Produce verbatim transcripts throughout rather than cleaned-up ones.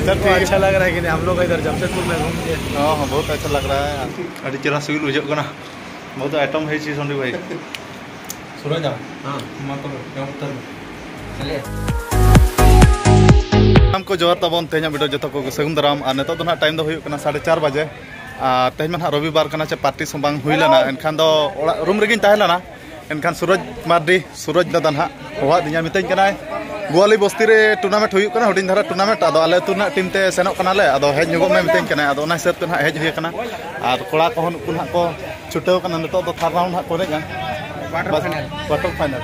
Sir, तो अच्छा लग रहा है कि नहीं? हम लोग इधर जमशेदपुर में घूम के। हाँ, हाँ, बहुत अच्छा लग रहा है। ᱟᱹᱰᱤ ᱪᱮᱦᱨᱟ ᱥᱤᱵᱤᱞ ᱵᱩᱡᱷᱟᱹᱜ ᱠᱟᱱᱟ᱾ बहुत आइटम है जी सोनी भाई। ᱥᱩᱨᱟᱹᱡᱽ ᱫᱟ, ᱦᱮᱸ᱾ ᱢᱟ ᱛᱚᱵᱮ, ᱮᱦᱚᱵ ᱩᱛᱟᱹᱨ ᱢᱮ᱾ ᱥᱟᱱᱟᱢ ᱠᱚ ᱡᱚᱦᱟᱨ ᱛᱟᱵᱚᱱ, ᱛᱮᱦᱮᱧᱟᱜ ᱵᱷᱤᱰᱤᱭᱳ ᱡᱚᱛᱚ ᱠᱚᱜᱮ ᱥᱟᱹᱜᱩᱱ ᱫᱟᱨᱟᱢ᱾ ᱟᱨ ᱱᱤᱛᱚᱜ ᱫᱚ ᱱᱟᱦᱟᱜ ᱴᱟᱭᱤᱢ ᱫᱚ ᱦᱩᱭᱩᱜ ᱠᱟᱱᱟ ᱥᱟᱲᱮ ᱪᱟᱨ ᱵᱟᱡᱮ᱾ ᱟᱨ ᱛᱮᱦᱮᱧ ᱢᱟ ᱱᱟᱦᱟᱜ ᱨᱚᱵᱤᱵᱟᱨ ᱠᱟᱱᱟ, ᱪᱮ ᱯᱨᱮᱠᱴᱤᱥ ᱦᱚᱸ ᱵᱟᱝ ᱦᱩᱭ ᱞᱮᱱᱟ, ᱮᱱᱠᱷᱟᱱ ᱫᱚ ᱚᱲᱟᱜ ᱨᱩᱢ ᱨᱮᱜᱮᱧ ᱛᱟᱦᱮᱸ ᱞᱮᱱᱟ᱾ ᱮᱱᱠᱷᱟᱱ ᱥᱩᱨᱚᱡᱽ ᱢᱟᱨᱰᱤ, ᱥᱩᱨᱚᱡᱽ ᱫᱟᱫᱟ ᱱᱟᱦᱟᱜ ᱦᱚᱦᱚᱣᱟᱫᱤᱧᱟ, ᱢᱤᱛᱟᱹᱧ ᱠᱟᱱᱟᱭ, ᱜᱳᱣᱟᱞᱤ ᱵᱚᱥᱛᱤ ᱨᱮ ᱴᱩᱨᱱᱟᱢᱮᱱᱴ ᱦᱩᱭᱩᱜ ᱠᱟᱱᱟ, ᱦᱩᱰᱤᱧ ᱫᱷᱟᱨᱟ ᱴᱩᱨᱱᱟᱢᱮᱱᱴ, ᱟᱫᱚ ᱟᱞᱮ ᱟᱹᱛᱩ ᱨᱮᱱᱟᱜ ᱴᱤᱢ ᱛᱮ ᱥᱮᱱᱚᱜ ᱠᱟᱱᱟᱞᱮ, ᱟᱫᱚ ᱦᱮᱡ ᱧᱚᱜᱚᱜ ᱢᱮ ᱢᱤᱛᱟᱹᱧ ᱠᱟᱱᱟᱭ᱾ ᱟᱫᱚ ᱚᱱᱟ ᱦᱤᱥᱟᱹᱵ ᱛᱮ ᱱᱟᱦᱟᱜ ᱦᱮᱡ ᱦᱩᱭ ᱟᱠᱟᱱᱟ᱾ ᱟᱨ ᱠᱚᱲᱟ ᱠᱚᱦᱚᱸ ᱱᱩᱠᱩ ᱱᱟᱦᱟᱜ ᱠᱚ ᱪᱷᱩᱴᱟᱹᱣ ᱠᱟᱱᱟ, ᱱᱤᱛᱚᱜ ᱫᱚ ᱛᱷᱟᱨᱰ ᱨᱟᱣᱩᱱᱰ ᱱᱟᱦᱟᱜ ᱠᱚ ᱮᱱᱮᱡᱼᱟ᱾ ᱠᱣᱟᱴᱟᱨ ᱵᱟᱥ-, ᱯᱷᱟᱭᱱᱟᱞ᱾ Quarter final.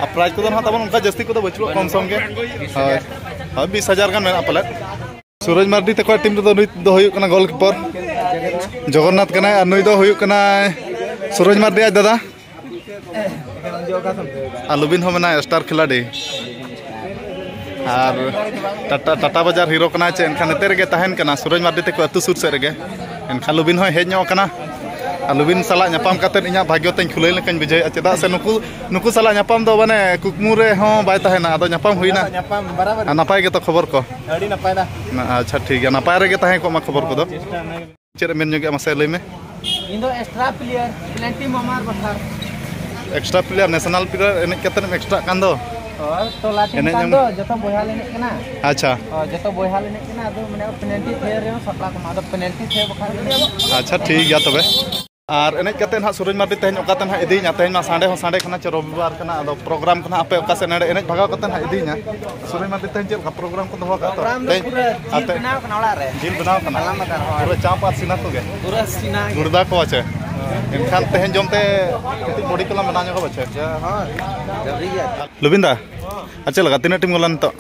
ᱟᱨ ᱯᱨᱟᱭᱤᱡᱽ ᱠᱚᱫᱚ ᱱᱟᱦᱟᱜ ᱛᱟᱵᱚᱱ ᱚᱱᱠᱟ ᱡᱟᱹᱥᱛᱤ ᱠᱚᱫᱚ ᱵᱟᱹᱪᱩᱜᱼᱟ, ᱠᱚᱢ ᱥᱚᱢ ᱜᱮ᱾ ᱦᱳᱭ, ᱦᱳᱭ, ᱵᱤᱥ ᱦᱟᱡᱟᱨ ᱜᱟᱱ ᱢᱮᱱᱟᱜᱼᱟ ᱯᱟᱞᱮᱫ᱾ ᱥᱩᱨᱚᱡᱽ ᱢᱟᱨᱰᱤ ᱛᱟᱠᱚᱣᱟᱜ ᱴᱤᱢ ᱨᱮᱫᱚ ᱱᱩᱭ ᱫᱚ ᱦᱩᱭᱩᱜ ᱠᱟᱱᱟ ᱜᱳᱞᱠᱤᱯᱟᱨ, ᱡᱚᱜᱚᱱᱱᱟᱛᱷ ᱠᱟᱱᱟᱭ, ᱟᱨ ᱱᱩᱭ ᱫᱚ ᱦᱩᱭᱩᱜ ᱠᱟᱱᱟᱭ ᱥᱩᱨᱚᱡᱽ ᱢᱟᱨᱰᱤ ᱟᱡ ᱫᱟᱫᱟ᱾ ᱟᱨ ᱞᱩᱵᱤᱱ ᱦᱚᱸ ᱢᱮᱱᱟᱭ, ᱥᱴᱟᱨ ᱠᱷᱤᱞᱟᱲᱤ᱾ ᱟᱨ ᱴᱟᱴᱟ, ᱴᱟᱴᱟ ᱵᱟᱡᱟᱨ ᱦᱤᱨᱳ ᱠᱟᱱᱟᱭ ᱪᱮ, ᱮᱱᱠᱷᱟᱱ ᱱᱚᱛᱮ ᱨᱮᱜᱮ ᱛᱟᱦᱮᱱ ᱠᱟᱱᱟ ᱥᱩᱨᱚᱡᱽ ᱢᱟᱨᱰᱤ ᱛᱟᱠᱚ ᱟᱹᱛᱩ ᱥᱩᱨ ᱥᱮᱫ ᱨᱮᱜᱮ᱾ ᱮᱱᱠᱷᱟᱱ ᱞᱩᱵᱤᱱ ᱦᱚᱸᱭ ᱦᱮᱡ ᱧᱚᱜ ᱠᱟᱱᱟ᱾ ᱟᱨ ᱞᱩᱵᱤᱱ ᱥᱟᱞᱟᱜ ᱧᱟᱯᱟᱢ ᱠᱟᱛᱮᱫ ᱤᱧᱟᱹᱜ ᱵᱷᱟᱜᱽᱭᱚ ᱛᱮᱧ ᱠᱷᱩᱞᱟᱹᱭ ᱞᱮᱠᱟᱧ ᱵᱩᱡᱷᱟᱹᱣᱮᱫᱼᱟ, ᱪᱮᱫᱟᱜ ᱥᱮ ᱱᱩᱠᱩ, ᱱᱩᱠᱩ ᱥᱟᱞᱟᱜ ᱧᱟᱯᱟᱢ ᱫᱚ ᱢᱟᱱᱮ ᱠᱩᱠᱢᱩ ᱨᱮᱦᱚᱸ ᱵᱟᱭ ᱛᱟᱦᱮᱱᱟ, ᱟᱫᱚ ᱧᱟᱯᱟᱢ ᱦᱩᱭᱱᱟ᱾ ᱧᱟᱯᱟᱢ ᱵᱟᱨᱟᱵᱟᱨ᱾ ᱟᱨ ᱱᱟᱯᱟᱭ ᱜᱮᱛᱚ ᱠᱷᱚᱵᱚᱨ ᱠᱚ? ᱟᱹᱰᱤ ᱱᱟᱯᱟᱭ ᱫᱟ᱾ ᱟᱪᱪᱷᱟ, ᱴᱷᱤᱠ ᱜᱮᱭᱟ, ᱱᱟᱯᱟᱭ ᱨᱮᱜᱮ ᱛᱟᱦᱮᱸ ᱠᱚᱜ ᱢᱟ ᱠᱷᱚᱵᱚᱨ ᱠᱚᱫᱚ᱾ ᱪᱮᱫ ᱮᱢ ᱢᱮᱱ ᱧᱚᱜᱮᱫᱼᱟ, ᱢᱟᱥᱮ ᱞᱟᱹᱭ ᱢᱮ᱾ ᱤᱧ ᱫᱚ ᱮᱠᱥᱴᱨᱟ ᱯᱞᱮᱭᱟᱨ, ᱯᱞᱮᱱᱴᱤ ᱢᱟᱢᱟᱨ ᱵᱟᱠᱷᱟᱨ᱾ ᱮᱠᱥᱴᱨᱟ ᱯᱞᱮᱭᱟᱨ, ᱱᱮᱥᱱᱟᱞ ᱯᱞᱮᱭᱟᱨ ᱮᱱᱮᱡ ᱠᱟᱛᱮᱫ ᱮᱢ ᱮᱠᱥᱴᱨᱟᱜ ᱠᱟᱱ ᱫᱚ? ᱦᱳᱭ, ᱴᱚᱞᱟ ᱴᱤᱢ ᱮᱱᱮᱡ ᱠᱟᱱ ᱮᱢ ᱫᱚ, ᱡᱚᱛᱚ ᱵᱚᱭᱦᱟ ᱞᱮ ᱮᱱᱮᱡ ᱠᱟᱱᱟ᱾ ᱟᱪᱪᱷᱟ᱾ ᱦᱳᱭ, ᱡᱚᱛᱚ ᱵᱚᱭᱦᱟ ᱞᱮ ᱮᱱᱮᱡ ᱠᱟᱱᱟ, ᱟᱫᱚ ᱢᱟᱱᱮ ᱯᱮᱱᱟᱞᱴᱤ ᱛᱷᱟᱹᱭᱟᱹ ᱨᱮᱦᱚᱸ ᱥᱟᱯᱲᱟᱣ ᱠᱚᱢᱟ, ᱟᱫᱚ ᱯᱮᱱᱟᱞᱴᱤ ᱛᱷᱟᱹᱭᱟᱹ ᱵᱟᱠᱷᱟᱱ ᱫᱚ ᱟᱪᱪᱷᱟ, ᱴᱷᱤᱠ ᱜᱮᱭᱟ ᱛᱚᱵᱮ᱾ ᱟᱨ ᱮᱱᱮᱡ ᱠᱟᱛᱮᱫ ᱱᱟᱦᱟᱜ ᱥᱩᱨᱚᱡᱽ ᱢᱟᱨᱰᱤ ᱛᱮᱦᱮᱧ ᱚᱠᱟ ᱛᱮ ᱱᱟᱦᱟᱜ ᱤᱫᱤᱭᱮᱧᱟ? ᱛᱮᱦᱮᱧ ᱢᱟ ᱥᱟᱱᱰᱮ ᱦᱚᱸ ᱥᱟᱱᱰᱮ ᱠᱟᱱᱟ, ᱪᱮ ᱨᱚᱵᱤᱵᱟᱨ ᱠᱟᱱᱟ, ᱟᱫᱚ ᱯᱨᱳᱜᱨᱟᱢ ᱠᱚ ᱱᱟᱦᱟᱜ ᱟᱯᱮ ᱚᱠᱟ ᱥᱮᱫ ᱱᱟᱰᱮ ᱮᱱᱮᱡ ᱵᱷᱟᱜᱟᱣ ᱠᱟᱛᱮᱫ ᱱᱟᱦᱟᱜ ᱤᱫᱤᱭᱮᱧᱟ᱾ ᱥᱩᱨᱚᱡᱽ ᱢᱟᱨᱰᱤ ᱛᱮᱦᱮᱧ ᱪᱮᱫ ᱞᱮᱠᱟ ᱯᱨᱳᱜᱨᱟᱢ ᱠᱚ ᱫᱚᱦᱚ ᱟᱠᱟᱫ ᱛᱚ? ᱯᱨᱳᱜᱨᱟᱢ ᱫᱚ ᱛᱮᱦᱮᱧ ᱯᱩᱨᱟᱹ ᱡᱤᱞ ᱟᱯᱮ ᱵᱮᱱᱟᱣ ᱠᱟᱱᱟ ᱚᱲᱟᱜ ᱨᱮ᱾ ᱡᱤᱞ ᱵᱮᱱᱟᱣ ᱠᱟᱱᱟ? ᱟᱞᱟᱢ ᱟᱠᱟᱱ ᱦᱚᱲ᱾ ᱯᱩᱨᱟᱹ ᱪᱟᱢᱯ ᱟᱨ ᱥᱤᱱᱟ ᱠᱚᱜᱮ? ᱯᱩᱨᱟᱹ ᱥᱤᱱᱟ ᱜᱮ᱾ ᱜᱩᱲᱫᱟ ᱠᱚ ᱟᱪᱷᱮ? ᱮᱱᱠᱷᱟᱱ ᱛᱮᱦᱮᱧ ᱡᱚᱢ ᱛᱮ ᱠᱟᱹᱴᱤᱡ ᱵᱚᱰᱤ ᱠᱚᱞᱟᱝ ᱵᱮᱱᱟᱣ ᱧᱚᱜᱟ ᱯᱟᱪᱷᱮ᱾ ᱦᱳᱭ, ᱡᱟᱹᱨᱩᱲᱤ ᱜᱮᱭᱟ᱾ ᱞᱩᱵᱤᱱ ᱫᱟ, ᱟᱨ ᱪᱮᱫ ᱞᱮᱠᱟ, ᱛᱤᱱᱟᱹᱜ ᱴᱤᱢ ᱜᱳᱞᱟ ᱱᱤᱛᱚᱜ?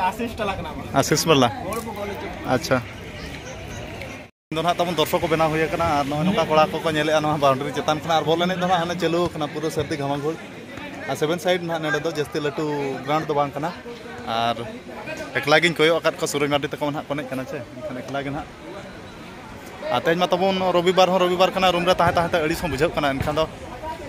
ᱟᱥᱤᱥ ᱪᱟᱞᱟᱜ ᱠᱟᱱᱟ᱾ ᱟᱥᱤᱥ ᱵᱟᱞᱟ? ᱟᱪᱪᱷᱟ᱾ ᱫᱚ ᱱᱟᱦᱟᱜ ᱛᱟᱵᱚᱱ ᱫᱚᱨᱥᱚᱠ ᱠᱚ ᱵᱮᱱᱟᱣ ᱦᱩᱭ ᱟᱠᱟᱱᱟ ᱟᱨ ᱱᱚᱜᱼᱚᱭ ᱱᱚᱝᱠᱟ ᱠᱚᱲᱟ ᱠᱚᱠᱚ ᱧᱮᱞᱮᱜᱼᱟ ᱱᱚᱣᱟ ᱵᱟᱣᱩᱱᱰᱟᱨᱤ ᱪᱮᱛᱟᱱ ᱠᱷᱚᱱᱟᱜ᱾ ᱟᱨ ᱵᱚᱞ ᱮᱱᱮᱡ ᱫᱚ ᱱᱟᱦᱟᱜ ᱦᱟᱱᱮ ᱪᱟᱹᱞᱩ ᱟᱠᱟᱱᱟ ᱯᱩᱨᱟᱹ ᱥᱟᱹᱨᱫᱤ ᱜᱷᱟᱢᱟᱜᱷᱩᱲ᱾ ᱟᱨ ᱥᱮᱵᱷᱮᱱ ᱥᱟᱭᱤᱰ ᱱᱟᱦᱟᱜ ᱱᱚᱰᱮ ᱫᱚ ᱡᱟᱹᱥᱛᱤ ᱞᱟᱹᱴᱩ ᱜᱨᱟᱣᱩᱱᱰ ᱫᱚ ᱵᱟᱝ ᱠᱟᱱᱟ᱾ ᱟᱨ ᱮᱠᱞᱟ ᱜᱤᱧ ᱠᱚᱭᱚᱜ ᱟᱠᱟᱫ ᱠᱚᱣᱟ, ᱥᱩᱨᱚᱡᱽ ᱢᱟᱨᱰᱤ ᱛᱟᱠᱚ ᱱᱟᱦᱟᱜ ᱠᱚ ᱮᱱᱮᱡ ᱠᱟᱱᱟ ᱪᱮ, ᱮᱱᱠᱷᱟᱱ ᱮᱠᱞᱟ ᱜᱮ ᱱᱟᱦᱟᱜ᱾ ᱟᱨ ᱛᱮᱦᱮᱧ ᱢᱟ ᱛᱟᱵᱚᱱ ᱨᱚᱵᱤᱵᱟᱨ ᱦᱚᱸ ᱨᱚᱵᱤᱵᱟᱨ ᱠᱟᱱᱟ, ᱨᱩᱢ ᱨᱮ ᱛᱟᱦᱮᱸ ᱛᱟᱦᱮᱸ ᱛᱮ ᱟᱹᱲᱤᱥ ᱦᱚᱸ ᱵᱩᱡᱷᱟᱹᱜ ᱠᱟᱱᱟ᱾ ᱮᱱᱠᱷᱟᱱ ᱫᱚ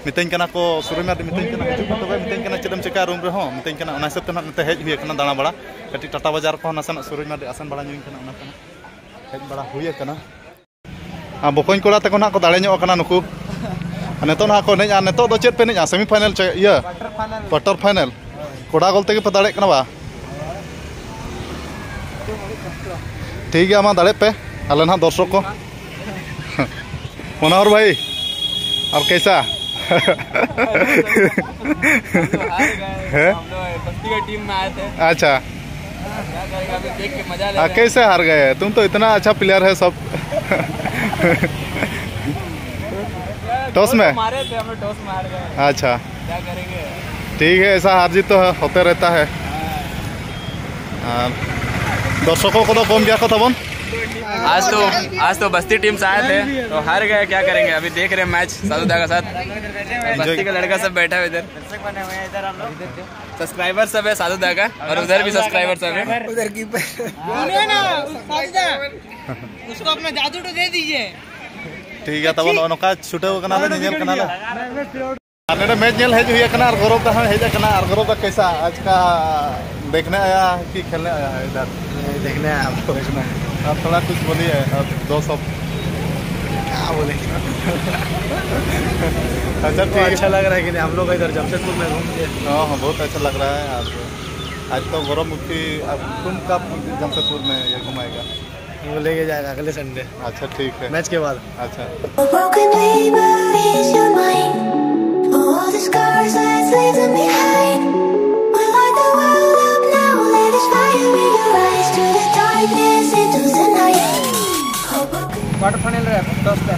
ᱢᱤᱛᱟᱹᱧ ᱠᱟᱱᱟ ᱠᱚ, ᱥᱩᱨᱩᱡ ᱢᱟᱨᱰᱤ ᱢᱤᱛᱟᱹᱧ ᱠᱟᱱᱟ, "ᱦᱤᱡᱩᱜ ᱢᱮ ᱛᱚᱵᱮ", ᱢᱤᱛᱟᱹᱧ ᱠᱟᱱᱟ, "ᱪᱮᱫ ᱮᱢ ᱪᱮᱠᱟᱭᱟ ᱨᱩᱢ ᱨᱮᱦᱚᱸ?" ᱢᱤᱛᱟᱹᱧ ᱠᱟᱱᱟ, ᱚᱱᱟ ᱦᱤᱥᱟᱹᱵ ᱛᱮ ᱱᱟᱦᱟᱜ ᱱᱚᱛᱮ ᱦᱮᱡ ᱦᱩᱭ ᱟᱠᱟᱱᱟ ᱫᱟᱬᱟ ᱵᱟᱲᱟ᱾ ᱠᱟᱹᱴᱤᱡ ᱴᱟᱴᱟ ᱵᱟᱡᱟᱨ ᱠᱚᱦᱚᱸ ᱱᱟᱥᱮᱱᱟᱜ ᱥᱩᱨᱩᱡ ᱢᱟᱨᱰᱤ ᱟᱥᱮᱱ ᱵᱟᱲᱟ ᱧᱩᱭ ᱠᱟᱱᱟ, ᱚᱱᱟ ᱠᱚ ᱱᱟᱦᱟᱜ ᱦᱮᱡ ᱵᱟᱲᱟ ᱦᱩᱭ ᱟᱠᱟᱱᱟ᱾ ᱟᱨ ᱵᱚᱠᱚᱧ ᱠᱚᱲᱟ ᱛᱟᱠᱚ ᱱᱟᱦᱟᱜ ᱠᱚ ᱫᱟᱲᱮ ᱧᱚᱜ ᱟᱠᱟᱱᱟ ᱱᱩᱠᱩ᱾ ᱟᱨ ᱱᱤᱛᱚᱜ ᱱᱟᱦᱟᱜ ᱠᱚ ᱮᱱᱮᱡᱼᱟ᱾ ᱱᱤᱛᱚᱜ ᱫᱚ ᱪᱮᱫ ᱯᱮ ᱮᱱᱮᱡᱼᱟ? ᱥᱮᱢᱤ ᱯᱷᱟᱭᱱᱮᱞ ᱪᱮ ᱤᱭᱟᱹ? Quarter final. ᱠᱚᱲᱟ ᱜᱳᱞ ᱛᱮᱜᱮ ᱯᱮ ᱫᱟᱲᱮᱜ ᱠᱟᱱᱟ ᱵᱟ? ᱴᱷᱤᱠ ᱜᱮᱭᱟ, ᱢᱟ ᱫᱟᱲᱮᱜ ᱯᱮ, ᱟᱞᱮ ᱱᱟᱦᱟᱜ ᱫᱚᱨᱥᱚᱠ ᱠᱚ᱾ ᱢᱚᱱᱳᱦᱚᱨ ᱵᱷᱟᱭ, ᱟᱯ ᱠᱮᱥᱟ? ᱦᱮᱸ? ᱟᱪᱪᱷᱟ। ᱠᱮᱥᱮ ᱦᱟᱨ ᱜᱮ? ᱛᱩᱢ ᱛᱚ ᱤᱛᱱᱟ ᱟᱪᱪᱷᱟ ᱯᱞᱮᱭᱟᱨ ᱦᱮ ᱥᱚᱵ। ᱴᱚᱥ ᱢᱮ? ᱟᱪᱪᱷᱟ। ᱴᱷᱤᱠ ᱦᱮ, ᱮᱥᱟ ᱦᱟᱨ ᱡᱤᱛ ᱛᱚ ᱦᱳᱛᱮ ᱨᱮᱦᱛᱟ ᱦᱮ। ᱟᱨ ᱫᱚᱨᱥᱚᱠᱚ ᱠᱚᱫᱚ ᱠᱚᱢ ᱜᱮᱭᱟ ᱠᱚ ᱛᱟᱵᱚᱱ। आज तो आज तो बस्ती टीम से आए थे, तो हार गए। क्या करेंगे, अभी देख रहे हैं मैच साधु दा का साथ। बस्ती का लड़का सब बैठा है इधर। सब्सक्राइबर सब है साधु दा का, और उधर भी सब्सक्राइबर सब है। उधर की सुनिए ना, साधु दा, उसको अपना जादू टो दे दीजिए। ठीक है, तब ᱱᱚᱜᱼᱚ ᱱᱚᱝᱠᱟ ᱪᱷᱩᱴᱟᱹᱣ ᱠᱟᱱᱟᱞᱮ, ᱧᱮᱧᱮᱞ ᱠᱟᱱᱟᱞᱮ। ᱟᱨ ᱱᱚᱰᱮ ᱢᱮᱪ ᱧᱮᱞ ᱦᱮᱡ ᱦᱩᱭ ᱟᱠᱟᱱᱟ ᱟᱨ ᱜᱚᱨᱚᱵᱽ ᱫᱟ ᱦᱚᱸ ᱦᱮᱡ ᱟᱠᱟᱱᱟ᱾ ᱟᱨ ᱜᱚᱨᱚᱵᱽ ᱫᱟ, ᱠᱮᱥᱟ ᱟᱡ ᱠᱟ ᱫᱮᱠᱷᱱᱮ ᱟᱭᱟ ᱠᱤ ᱠᱷᱮᱞᱱᱮ ᱟᱭᱟ ᱤᱫᱷᱟᱨ? देखने आए आपको। देखना है। आप थोड़ा कुछ बोलिए, आप दो शब्द। क्या बोलेंगे? अच्छा, तो ठीक है। अच्छा लग रहा है कि नहीं? हम लोग इधर जमशेदपुर में घूम के। हाँ, हाँ, बहुत अच्छा लग रहा है। आप आज तो गौरव मुखी, अब तुम कब जमशेदपुर में ये घुमाएगा? वो लेके जाएगा अगले संडे। अच्छा, ठीक है। मैच के बाद। अच्छा। A broken neighbor is your mind. For all the scars that's leaving behind. We light the world up now. Let us fire in your eyes. Through the darkness into the night. Quarter final ᱨᱮ ᱫᱚᱥ ᱛᱮ᱾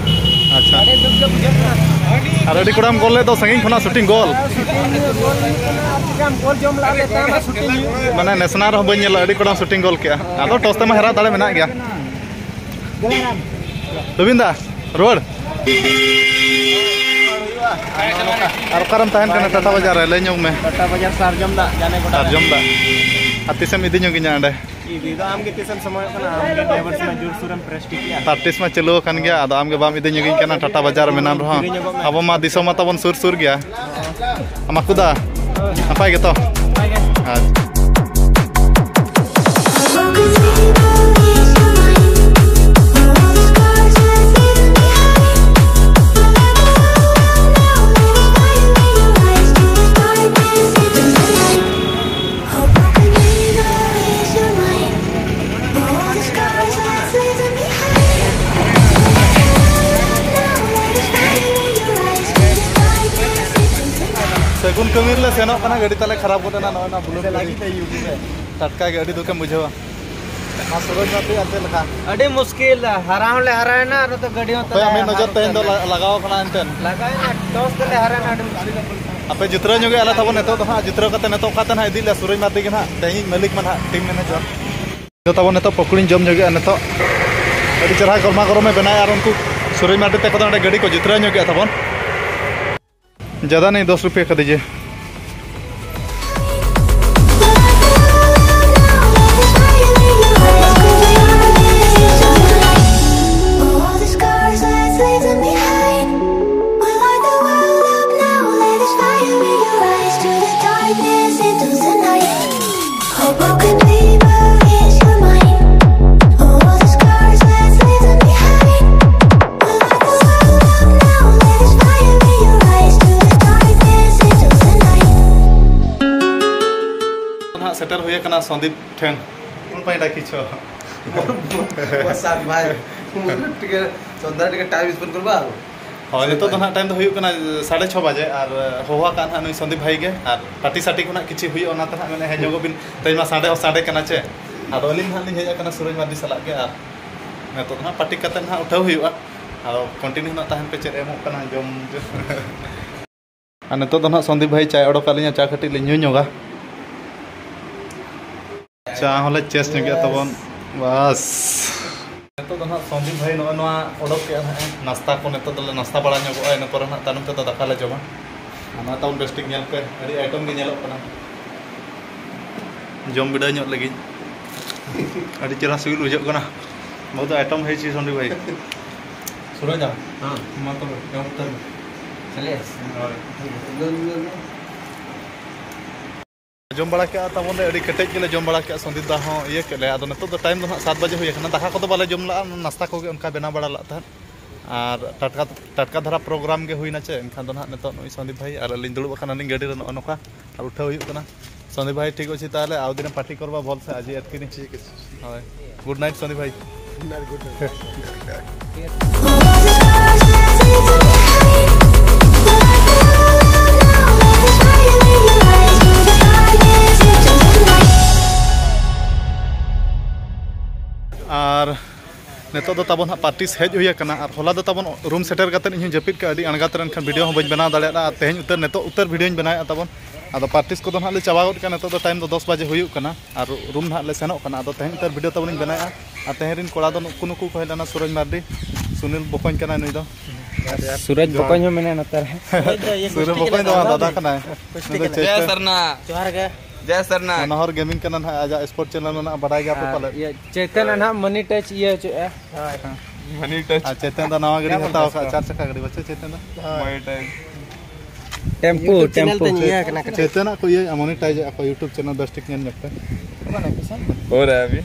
ᱟᱪᱪᱷᱟ᱾ ᱟᱹᱰᱤ ᱫᱩᱠ ᱜᱮ ᱵᱩᱡᱷᱟᱹᱜ ᱠᱟᱱᱟ᱾ ᱟᱨ ᱟᱹᱰᱤ ᱠᱚᱲᱟᱢ ᱜᱳᱞ ᱞᱮᱫ ᱫᱚ ᱥᱟᱺᱜᱤᱧ ᱠᱷᱚᱱᱟᱜ ᱥᱩᱴᱤᱝ ᱜᱳᱞ᱾ ᱥᱩᱴᱤᱝ ᱜᱳᱞ ᱦᱩᱭᱩᱜ ᱠᱟᱱᱟ, ᱟᱨ ᱪᱤᱠᱟᱹᱢ ᱜᱳᱞ ᱡᱚᱢ ᱞᱟᱦᱟ ᱞᱮ ᱛᱟᱭᱚᱢ ᱨᱮ ᱥᱩᱴᱤᱝ ᱦᱩᱭᱩᱜ ᱠᱟᱱᱟ᱾ ᱢᱟᱱᱮ ᱱᱮᱥᱱᱟ ᱨᱮᱦᱚᱸ ᱵᱟᱹᱧ ᱧᱮᱞ ᱞᱮᱫᱟ, ᱟᱹᱰᱤ ᱠᱚᱲᱟᱢ ᱥᱩᱴᱤᱝ ᱜᱳᱞ ᱠᱮᱜᱼᱟ᱾ ᱟᱫᱚ ᱴᱚᱥ ᱛᱮᱢᱟ ᱦᱟᱨᱟᱣ ᱫᱟᱲᱮ ᱢᱮᱱᱟᱜ ᱜᱮᱭᱟ᱾ ᱨᱚᱵᱤᱱ ᱫᱟ, ᱨᱩᱣᱟᱹᱲ᱾ ᱟᱨ ᱚᱠᱟᱨᱮᱢ ᱛᱟᱦᱮᱱ ᱠᱟᱱᱟ? ᱴᱟᱴᱟ ᱵᱟᱡᱟᱨ ᱨᱮ, ᱞᱟᱹᱭ ᱧᱚᱜ ᱢᱮ᱾ ᱴᱟᱴᱟ ᱵᱟᱡᱟᱨ ᱥᱟᱨᱡᱚᱢ ᱫᱟᱜ, ᱡᱟᱱᱮ ᱜᱚᱰᱟ ᱨᱮ᱾ ᱥᱟᱨᱡᱚᱢ ᱫᱟᱜ᱾ ᱟᱨ ᱛᱤᱥᱮᱢ ᱤᱫᱤ ᱧᱚᱜᱤᱧᱟ ᱚᱸᱰᱮ? ᱤᱫᱤ ᱫᱚ ᱟᱢ ᱜᱮ ᱛᱤᱥᱮᱢ ᱥᱚᱢᱚᱭᱚᱜ ᱠᱟᱱᱟ? ᱟᱢ ᱜᱮ ᱱᱤᱭᱟᱹ ᱵᱟᱨ ᱥᱚᱢᱚᱭ ᱡᱳᱨᱥᱳᱨᱮᱢ practice ᱜᱮᱭᱟ᱾ Practice ᱢᱟ ᱪᱟᱹᱞᱩ ᱟᱠᱟᱱ ᱜᱮᱭᱟ, ᱟᱫᱚ ᱟᱢ ᱜᱮ ᱵᱟᱢ ᱤᱫᱤ ᱧᱚᱜᱤᱧ ᱠᱟᱱᱟ ᱴᱟᱴᱟ ᱵᱟᱡᱟᱨ ᱢᱮᱱᱟᱢ ᱨᱮᱦᱚᱸ᱾ ᱟᱵᱚ ᱢᱟ ᱫᱤᱥᱚᱢ ᱢᱟ ᱛᱟᱵᱚᱱ ᱥᱩᱨ ᱥᱩᱨ ᱜᱮᱭᱟ᱾ ᱟᱢᱟᱠᱩᱫᱟ, ᱱᱟᱯᱟᱭ ᱜᱮᱛᱚ? ᱟᱪᱪᱷᱟ᱾ ᱥᱟᱹᱜᱩᱱ ᱠᱟᱹᱢᱤ ᱨᱮᱞᱮ ᱥᱮᱱᱚᱜ ᱠᱟᱱᱟ, ᱜᱟᱹᱰᱤ ᱛᱟᱞᱮ ᱠᱷᱟᱨᱟᱯ ᱜᱚᱫ ᱮᱱᱟ᱾ ᱱᱚᱜᱼᱚᱭ ᱱᱚᱣᱟ ᱵᱩᱞᱩᱝ ᱜᱟᱹᱰᱤ᱾ ᱴᱟᱴᱠᱟ ᱜᱮ ᱟᱹᱰᱤ ᱫᱩᱠᱮᱢ ᱵᱩᱡᱷᱟᱹᱣᱟ᱾ ᱢᱟ ᱥᱩᱨᱚᱡᱽ ᱢᱟᱨᱰᱤ, ᱟᱨ ᱪᱮᱫ ᱞᱮᱠᱟ? ᱟᱹᱰᱤ ᱢᱩᱥᱠᱤᱞ, ᱦᱟᱨᱟ ᱦᱚᱸᱞᱮ ᱦᱟᱨᱟᱭᱮᱱᱟ ᱟᱨ ᱱᱚᱛᱮ ᱜᱟᱹᱰᱤ ᱦᱚᱸ ᱚᱠᱚᱭᱟᱜ ᱛᱟᱞᱮ ᱢᱮᱫ ᱱᱚᱡᱚᱨ ᱦᱟᱨᱟ ᱛᱮᱦᱮᱧ ᱫᱚ ᱩᱛᱟᱹᱨ ᱞᱟ-, ᱞᱟᱜᱟᱣ ᱠᱟᱱᱟ ᱮᱱᱛᱮᱫ? ᱞᱟᱜᱟᱣᱮᱱᱟ, ᱴᱚᱥ ᱛᱮᱞᱮ ᱦᱟᱨᱟᱭᱮᱱᱟ, ᱟᱹᱰᱤ ᱢᱩᱥᱠᱤᱞ᱾ ᱟᱯᱮ ᱡᱤᱛᱨᱟᱹᱣ ᱧᱚᱜ ᱜᱮ, ᱟᱞᱮ ᱛᱟᱵᱚᱱ ᱱᱤᱛᱚᱜ ᱫᱚ ᱦᱟᱸᱜ ᱡᱤᱛᱨᱟᱹᱣ ᱠᱟᱛᱮ ᱱᱤᱛᱚᱜ ᱚᱠᱟ ᱛᱮ ᱱᱟᱦᱟᱜ ᱤᱫᱤ ᱞᱮᱭᱟ ᱥᱩᱨᱚᱡᱽ ᱢᱟᱨᱰᱤ ᱜᱮ ᱱᱟᱦᱟᱜ ᱛᱮᱦᱮᱧ ᱢᱟᱹᱞᱤᱠ ᱢᱟ ᱱᱟᱦᱟᱜ, team manager᱾ ᱤᱧ ᱫᱚ ᱛᱟᱵᱚᱱ ᱱᱤᱛᱚᱜ ᱯᱚᱠᱚᱲᱤᱧ ᱡᱚᱢ ᱧᱚᱜᱮᱜᱼᱟ ᱱᱤᱛᱚᱜ᱾ ᱟᱹᱰᱤ ᱪᱮᱦᱨᱟ ᱜᱚᱨᱢᱟ ᱜᱚᱨᱚᱢᱮ ᱵᱮᱱᱟᱣᱮᱫᱼᱟ ᱟᱨ ᱩᱱᱠᱩ ᱥᱩᱨᱚᱡᱽ ᱢᱟᱨᱰᱤ ᱛᱟᱠᱚ ᱫᱚ ᱚᱸᱰᱮ ᱜᱟᱹᱰᱤ ᱠᱚ ᱡᱤᱛᱨᱟᱹᱣ ᱧᱚᱜᱮᱜᱼᱟ ᱛᱟᱵᱚᱱ᱾ ᱡᱟᱫᱟ ᱱᱟᱦᱤ, ᱫᱚᱥ ᱨᱩᱯᱤᱭᱟ ᱠᱷᱟ ᱫᱤᱡᱤᱭᱮ᱾ ᱱᱟᱦᱟᱜ ᱥᱮᱴᱮᱨ ᱦᱩᱭ ᱟᱠᱟᱱᱟ ᱥᱚᱱᱫᱤᱯ ᱴᱷᱮᱱ᱾ ᱩᱱ ᱯᱟᱭᱰᱟ ᱠᱤᱪᱷᱩ᱾ ᱵᱚᱥᱟᱠ ᱵᱷᱟᱭ, ᱩᱱᱠᱩ ᱴᱤᱠᱮ, ᱪᱚᱱᱫᱨᱟ ᱴᱤᱠᱮ time spend ᱠᱚᱨᱵᱟ᱾ ᱦᱳᱭ, ᱱᱤᱛᱚᱜ ᱫᱚ ᱱᱟᱦᱟᱜ time ᱫᱚ ᱦᱩᱭᱩᱜ ᱠᱟᱱᱟ ᱥᱟᱲᱮ ᱪᱷᱚ ᱵᱟᱡᱮ, ᱟᱨ ᱦᱚᱦᱚ ᱟᱠᱟᱫ ᱱᱟᱦᱟᱜ ᱱᱩᱭ ᱥᱚᱱᱫᱤᱯ ᱵᱷᱟᱭ ᱜᱮ, ᱟᱨ party ᱥᱟᱴᱤ ᱠᱷᱚᱱᱟᱜ ᱠᱤᱪᱷᱩ ᱦᱩᱭᱩᱜᱼᱟ, ᱚᱱᱟ ᱛᱮ ᱱᱟᱦᱟᱜ ᱢᱮᱱᱮ ᱦᱮᱡ ᱧᱚᱜᱚᱜ ᱵᱤᱱ, ᱛᱮᱦᱮᱧ ᱢᱟ ᱥᱟᱰᱮ ᱦᱚᱸ ᱥᱟᱰᱮ ᱠᱟᱱᱟ ᱪᱮ᱾ ᱟᱫᱚ ᱟᱹᱞᱤᱧ ᱱᱟᱦᱟᱜ ᱞᱤᱧ ᱦᱮᱡ ᱟᱠᱟᱱᱟ ᱥᱩᱨᱚᱡᱽ ᱢᱟᱨᱰᱤ ᱥᱟᱞᱟᱜ ᱜᱮ, ᱟᱨ ᱱᱤᱛᱚᱜ ᱫᱚ ᱱᱟᱦᱟᱜ party ᱠᱟᱛᱮ ᱱᱟᱦᱟᱜ ᱩᱴᱷᱟᱹᱣ ᱦᱩᱭᱩᱜᱼᱟ᱾ ᱟᱫᱚ continue ᱱᱟᱦᱟᱜ ᱛᱟᱦᱮᱱ ᱯᱮ, ᱪᱮᱫ ᱮ ᱮᱢᱚᱜ ᱠᱟᱱᱟ ᱡᱚᱢ ᱡᱚᱢ᱾ ᱟᱨ ᱱᱤᱛᱚᱜ ᱫᱚ ᱱᱟᱦᱟᱜ ᱥᱚᱱᱫᱤᱯ ᱵᱷᱟᱭ ᱪᱟᱭ ᱚᱰᱚᱠ ᱟᱹᱞᱤᱧᱟ, ᱪᱟ ᱠᱟᱹᱴᱤᱡ ᱞᱤᱧ ᱧᱩ ᱧᱚᱜᱟ᱾ ᱪᱟ ᱦᱚᱸᱞᱮ chase ᱧᱚᱜᱮᱜᱼᱟ ᱛᱟᱵᱚᱱ᱾ ᱵᱟᱥ᱾ ᱱᱤᱛᱚᱜ ᱫᱚ ᱱᱟᱦᱟᱜ ᱥᱚᱱᱫᱤᱯ ᱵᱷᱟᱭ ᱱᱚᱜᱼᱚᱭ ᱱᱚᱣᱟ ᱚᱰᱚᱠ ᱠᱮᱜᱼᱟ ᱱᱟᱦᱟᱜ ᱱᱟᱥᱛᱟ ᱠᱚ, ᱱᱤᱛᱚᱜ ᱫᱚᱞᱮ ᱱᱟᱥᱛᱟ ᱵᱟᱲᱟ ᱧᱚᱜᱚᱜᱼᱟ, ᱤᱱᱟᱹ ᱯᱚᱨᱮ ᱱᱟᱦᱟᱜ ᱛᱟᱭᱱᱚᱢ ᱛᱮᱫᱚ ᱫᱟᱠᱟ ᱞᱮ ᱡᱚᱢᱟ᱾ ᱟᱨ ᱱᱚᱣᱟ ᱛᱟᱵᱚᱱ ᱵᱮᱥ ᱴᱷᱤᱠ ᱧᱮᱞ ᱯᱮ, ᱟᱹᱰᱤ item ᱜᱮ ᱧᱮᱞᱚᱜ ᱠᱟᱱᱟ᱾ ᱡᱚᱢ ᱵᱤᱰᱟᱹᱣ ᱧᱚᱜ ᱞᱟᱹᱜᱤᱫ᱾ ᱟᱹᱰᱤ ᱪᱮᱦᱨᱟ ᱥᱤᱵᱤᱞ ᱵᱩᱡᱷᱟᱹᱜ ᱠᱟᱱᱟ᱾ ᱵᱚᱦᱩᱛ ᱟᱭᱴᱮᱢ ᱦᱩᱭ ᱪᱤ ᱥᱚᱱᱫᱤᱯ ᱵᱷᱟᱭ᱾ ᱥᱩᱨᱚᱡᱽ ᱫᱟ, ᱦᱮᱸ᱾ ᱢᱟ ᱛᱚᱵᱮ ᱮᱦᱚᱵ ᱩᱛᱟᱹᱨ ᱢᱮ᱾ ᱪᱟᱞᱮ᱾ ᱦᱳᱭ᱾ ᱡᱚᱢ ᱵᱟᱲᱟ ᱠᱮᱜᱼᱟ ᱛᱟᱵᱚᱱ ᱞᱮ, ᱟᱹᱰᱤ ᱠᱮᱴᱮᱡ ᱜᱮᱞᱮ ᱡᱚᱢ ᱵᱟᱲᱟ ᱠᱮᱜᱼᱟ᱾ ᱥᱚᱱᱫᱤᱯ ᱫᱟ ᱦᱚᱸ ᱤᱭᱟᱹ ᱠᱮᱫ ᱞᱮᱭᱟ᱾ ᱟᱫᱚ ᱱᱤᱛᱚᱜ ᱫᱚ ᱴᱟᱭᱤᱢ ᱫᱚ ᱱᱟᱦᱟᱜ ᱥᱟᱛ ᱵᱟᱡᱮ ᱦᱩᱭ ᱟᱠᱟᱱᱟ᱾ ᱫᱟᱠᱟ ᱠᱚᱫᱚ ᱵᱟᱞᱮ ᱡᱚᱢ ᱞᱟᱜᱼᱟ, ᱱᱟᱥᱛᱟ ᱠᱚᱜᱮ ᱚᱱᱠᱟ ᱵᱮᱱᱟᱣ ᱵᱟᱲᱟ ᱞᱟᱜ ᱛᱟᱦᱮᱸᱫ᱾ ᱟᱨ ᱴᱟᱴᱠᱟ, ᱴᱟᱴᱠᱟ ᱫᱷᱟᱨᱟ ᱯᱨᱳᱜᱨᱟᱢ ᱜᱮ ᱦᱩᱭᱱᱟ ᱪᱮ, ᱮᱱᱠᱷᱟᱱ ᱫᱚ ᱱᱟᱦᱟᱜ ᱱᱤᱛᱚᱜ ᱱᱩᱭ ᱥᱚᱱᱫᱤᱯ ᱵᱷᱟᱭ ᱟᱨ ᱟᱹᱞᱤᱧ ᱫᱩᱲᱩᱵ ᱟᱠᱟᱱᱟᱞᱤᱧ ᱜᱟᱹᱰᱤ ᱨᱮ ᱱᱚᱜᱼᱚ ᱱᱚᱝᱠᱟ᱾ ᱟᱨ ᱩᱴᱷᱟᱹᱣ ᱦᱩᱭᱩᱜ ᱠᱟᱱᱟ᱾ ᱥᱚᱱᱫᱤᱯ ᱵᱷᱟᱭ, ᱴᱷᱤᱠ ᱚᱪᱷᱮ, ᱛᱟᱦᱚᱞᱮ ᱟᱨ ᱫᱤᱱᱮ ᱯᱟᱨᱴᱤ ᱠᱚᱨᱵᱟ ᱵᱷᱚᱞ ᱥᱮ ᱟᱡᱤ ᱟᱨᱠᱤ ᱱᱤ᱾ ᱴᱷᱤᱠ ᱟᱪᱷᱮ᱾ ᱦᱳᱭ, ᱜᱩᱰ ᱱᱟᱭᱤᱴ ᱥᱚᱱᱫᱤᱯ ᱵᱷᱟᱭ᱾ Good night, good night. ᱟᱨ ᱱᱤᱛᱚᱜ ᱫᱚ ᱛᱟᱵᱚᱱ ᱦᱟᱸᱜ ᱯᱟᱨᱴᱤᱥ ᱦᱮᱡ ᱦᱩᱭ ᱟᱠᱟᱱᱟ᱾ ᱟᱨ ᱦᱚᱞᱟ ᱫᱚ ᱛᱟᱵᱚᱱ ᱨᱩᱢ ᱥᱮᱴᱮᱨ ᱠᱟᱛᱮᱫ ᱤᱧ ᱦᱚᱸ ᱡᱟᱹᱯᱤᱫ ᱠᱟᱜᱼᱟ, ᱟᱹᱰᱤ ᱟᱬᱜᱟᱛ ᱨᱮ, ᱮᱱᱠᱷᱟᱱ ᱵᱷᱤᱰᱤᱭᱳ ᱦᱚᱸ ᱵᱟᱹᱧ ᱵᱮᱱᱟᱣ ᱫᱟᱲᱮᱭᱟᱫᱟ᱾ ᱟᱨ ᱛᱮᱦᱮᱧ ᱩᱛᱟᱹᱨ, ᱱᱤᱛᱚᱜ ᱩᱛᱟᱹᱨ ᱵᱷᱤᱰᱤᱭᱳᱧ ᱵᱮᱱᱟᱣᱮᱫᱼᱟ ᱛᱟᱵᱚᱱ᱾ ᱟᱫᱚ ᱯᱟᱨᱴᱤᱥ ᱠᱚᱫᱚ ᱦᱟᱸᱜ ᱞᱮ ᱪᱟᱵᱟ ᱜᱚᱫ ᱠᱟᱜᱼᱟ, ᱱᱤᱛᱚᱜ ᱫᱚ ᱴᱟᱭᱤᱢ ᱫᱚ ᱫᱚᱥ ᱵᱟᱡᱮ ᱦᱩᱭᱩᱜ ᱠᱟᱱᱟ᱾ ᱟᱨ ᱨᱩᱢ ᱱᱟᱦᱟᱜ ᱞᱮ ᱥᱮᱱᱚᱜ ᱠᱟᱱᱟ᱾ ᱟᱫᱚ ᱛᱮᱦᱮᱧ ᱩᱛᱟᱹᱨ ᱵᱷᱤᱰᱤᱭᱳ ᱛᱟᱵᱚᱱᱤᱧ ᱵᱮᱱᱟᱣᱮᱫᱼᱟ᱾ ᱟᱨ ᱛᱮᱦᱮᱧ ᱨᱤᱱ ᱠᱚᱲᱟ ᱫᱚ ᱱᱩᱠᱩ ᱱᱩᱠᱩ ᱠᱚ ᱦᱮᱡ ᱞᱮᱱᱟ, ᱥᱩᱨᱚᱡᱽ ᱢᱟᱨᱰᱤ, ᱥᱩᱱᱤᱞ ᱵᱚᱠᱚᱧ ᱠᱟᱱᱟᱭ ᱱᱩᱭ ᱫᱚ᱾ ᱥᱩᱨᱚᱡᱽ ᱵᱚᱠᱚᱧ ᱦᱚᱸ ᱢᱮᱱᱟᱭᱟ ᱱᱚᱛᱮ ᱨᱮ᱾ ᱥᱩᱨᱚᱡᱽ ᱵᱚᱠᱚᱧ ᱫᱚ ᱵᱟᱝ, ᱫᱟᱫᱟ ᱠᱟᱱᱟᱭ᱾ ᱱᱩᱭ ᱫᱚ ᱡᱟᱭ ᱪᱮᱛᱟᱱ ᱥᱟᱨᱱᱟ᱾ ᱡᱚᱦᱟᱨ ᱜᱮ᱾ ᱡᱟᱭ ᱥᱟᱨᱱᱟ᱾ ᱢᱚᱱᱳᱦᱚᱨ ᱜᱮᱢᱤᱝ ᱠᱟᱱᱟ ᱱᱟᱦᱟᱜ, ᱟᱡᱟᱜ ᱥᱯᱳᱨᱴ ᱪᱮᱱᱮᱞ ᱢᱮᱱᱟᱜᱼᱟ, ᱵᱟᱰᱟᱭ ᱜᱮᱭᱟ ᱯᱮ ᱟᱨ ᱯᱟᱞᱮᱫ᱾ ᱤᱭᱟᱹ ᱪᱮᱛᱟᱱ ᱨᱮ ᱱᱟᱦᱟᱜ ᱢᱟᱱᱤ ᱴᱟᱪ ᱤᱭᱟᱹ ᱦᱚᱪᱚᱭᱮᱫᱼᱟ᱾ ᱦᱳᱭ᱾ Money touch. ᱟᱨ ᱪᱮᱛᱟᱱ ᱫᱚ ᱱᱟᱣᱟ ᱜᱟᱹᱰᱤ ᱦᱟᱛᱟᱣ ᱠᱟᱜᱼᱟ, ᱪᱟᱨ ᱪᱟᱠᱟ ᱜᱟᱹᱰᱤ, ᱵᱟᱪᱮ ᱪᱮᱛᱟᱱ ᱫᱚ? ᱦᱳᱭ᱾ Money touch. Tempo, YouTube channel ᱛᱮ ᱴᱮᱢᱯᱩ᱾ ᱤᱭᱟᱹ ᱠᱟᱱᱟ ᱠᱟᱹᱴᱤᱡ᱾ ᱪᱮᱛᱟᱱᱟᱜ ᱠᱚ ᱤᱭᱟᱹᱭᱟ, ᱢᱚᱱᱤᱴᱟᱭᱤᱡ ᱟᱠᱚ YouTube ᱪᱮᱱᱮᱞ, ᱵᱮᱥ ᱴᱷᱤᱠ ᱧᱮᱞ ᱧᱚᱜ ᱯᱮ᱾ ᱦᱳᱭ ᱨᱮ ᱟᱹᱵᱤ᱾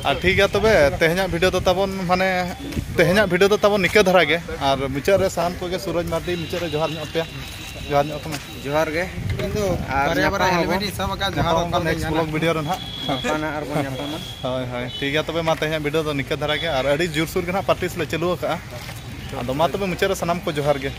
ᱟᱨ ᱴᱷᱤᱠ ᱜᱮᱭᱟ ᱛᱚᱵᱮ, ᱛᱮᱦᱮᱧᱟᱜ ᱵᱷᱤᱰᱤᱭᱳ ᱫᱚ ᱛᱟᱵᱚᱱ, ᱢᱟᱱᱮ, ᱛᱮᱦᱮᱧᱟᱜ ᱵᱷᱤᱰᱤᱭᱳ ᱫᱚ ᱛᱟᱵᱚᱱ ᱱᱤᱠᱟᱹ ᱫᱷᱟᱨᱟ ᱜᱮ᱾ ᱟᱨ ᱢᱩᱪᱟᱹᱫ ᱨᱮ ᱥᱟᱱᱟᱢ ᱠᱚᱜᱮ ᱥᱩᱨᱚᱡᱽ ᱢᱟᱨᱰᱤ ᱢᱩᱪᱟᱹᱫ ᱨᱮ ᱡᱚᱦᱟᱨ ᱧᱚᱜ ᱯᱮᱭᱟ, ᱡᱚᱦᱟᱨ ᱧᱚᱜ ᱠᱟᱱᱟ᱾ ᱡᱚᱦᱟᱨ ᱜᱮ᱾ ᱤᱧ ᱫᱚ ᱟᱨ ᱵᱟᱨᱭᱟ ᱵᱟᱨᱭᱟ ᱧᱟᱯᱟᱢ ᱦᱮᱞᱢᱮᱴ ᱟᱵᱚᱱ᱾ ᱤᱧ ᱥᱟᱵ ᱟᱠᱟᱫ, ᱡᱟᱦᱟᱸ ᱧᱟᱯᱟᱢ ᱫᱚ ᱟᱵᱚᱱ ᱛᱟᱦᱚᱞᱮ next ᱧᱟᱢᱟ᱾ Vlog ᱵᱷᱤᱰᱤᱭᱳ ᱨᱮ ᱱᱟᱦᱟᱜ᱾ ᱜᱟᱯᱟ ᱱᱟᱦᱟᱜ ᱟᱨᱵᱚᱱ ᱧᱟᱯᱟᱢᱟ᱾ ᱦᱳᱭ, ᱦᱳᱭ, ᱴᱷᱤᱠ ᱜᱮᱭᱟ ᱛᱚᱵᱮ, ᱢᱟ ᱛᱮᱦᱮᱧᱟᱜ ᱵᱷᱤᱰᱤᱭᱳ ᱫᱚ ᱱᱤᱠᱟᱹ ᱫᱷᱟᱨᱟ ᱜᱮ᱾ ᱟᱨ ᱟᱹᱰᱤ ᱡᱳᱨᱥᱳᱨ ᱜᱮ ᱱᱟᱦᱟᱜ ᱯᱟᱨᱴᱤᱥ ᱞᱮ ᱪᱟᱹᱞᱩ ᱟᱠᱟᱫᱼᱟ᱾ ᱟᱫᱚ ᱢᱟ ᱛᱚᱵᱮ ᱢᱩᱪᱟᱹᱫ ᱨᱮ ᱥᱟᱱᱟᱢ ᱠᱚ ᱡᱚᱦᱟᱨ ᱜᱮ᱾